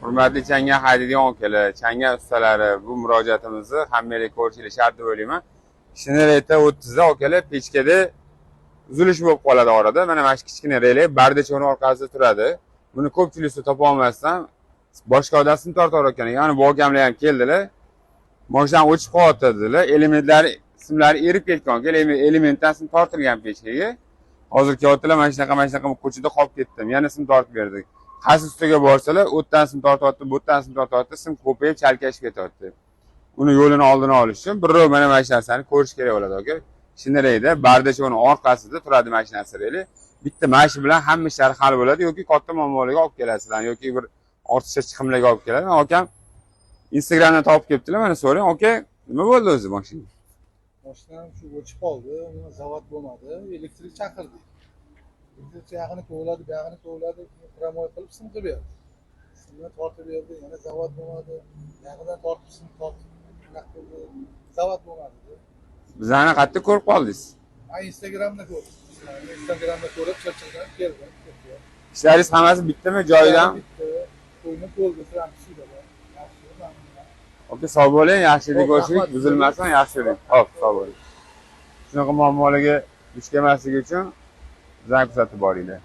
Hurmatli changan haydaydigan akalar, changan ustalari, bu murojaatimizni hammanglar ko'rishinglar shart deb o'ylayman. Shinelda 30da, akalar, pechkada uzilish bo'lib qoladi orada. Mana shu kichkina реле бардачок ni orqasida turadi. Buni ko'pchilik usta topa olmasdan boshqa odam sim tortar ekan. Ya'ni bu akamlar ham keldilar. Moshinani o'chib qolyapti dedilar. Elementlari, simlari erib ketgan aka, elementdan sim tortilgan pechkaga. Hozir kelyaptilar, mana shunaqa, mana shunaqa, ko'chada qolib ketdim. Yana sim tortib berdik. Qaysi ustiga borsalar, u yerdan sim tortyapti, bu yerdan sim tortyapti, sim ko'payib chalkashib ketyapti. Uni yo'lini oldini olish uchun birrov mana shu narsani ko'rish kerak bo'ladi, aka. Shinarayda бардачок ni orqasida turadi mana shu narsa. Bitta mana shu bilan hamma ishlar hal bo'ladi yoki katta muammolarga olib kelasizlar yoki bir ortiqcha chiqimlarga olib keladi. Mana akam Instagramdan topib kelibdilar, mana so'rang, aka, nima bo'ldi o'zi mashina? Mashinam shu o'chib qoldi, uni zavod bo'lmadi, elektrik chaqirdik. Elektrik yog'ini kovladi, buyog'ini kovladi, keyin прямой qilib sim qilib berdi. Simni tortib berdi, yana zavod bo'lmadi. Buyog'idan tortib, sim tortib, unaqa qildi. Zavod bo'lmadi. Bizani qayerda ko'rib qoldingiz? Man Instagramda ko'rdim. Sizlarni Instagramda ko'rib, Chirchiqdan keldim. Ishlaringiz hammasi bittami, joyidan? Bitta qo'yni bo'ldi, sizlarni tushida. Yaxshi, mamnunman. Aka, sog' bo'ling, yaxshilik Xo'p, ko'rishlik, rahmat. Buzilmasin, yaxshi yuring. Xo'p, sog' bo'ling. Shunaqa muammolarga duch kelmasligi uchun bizani kuzatib boringlar.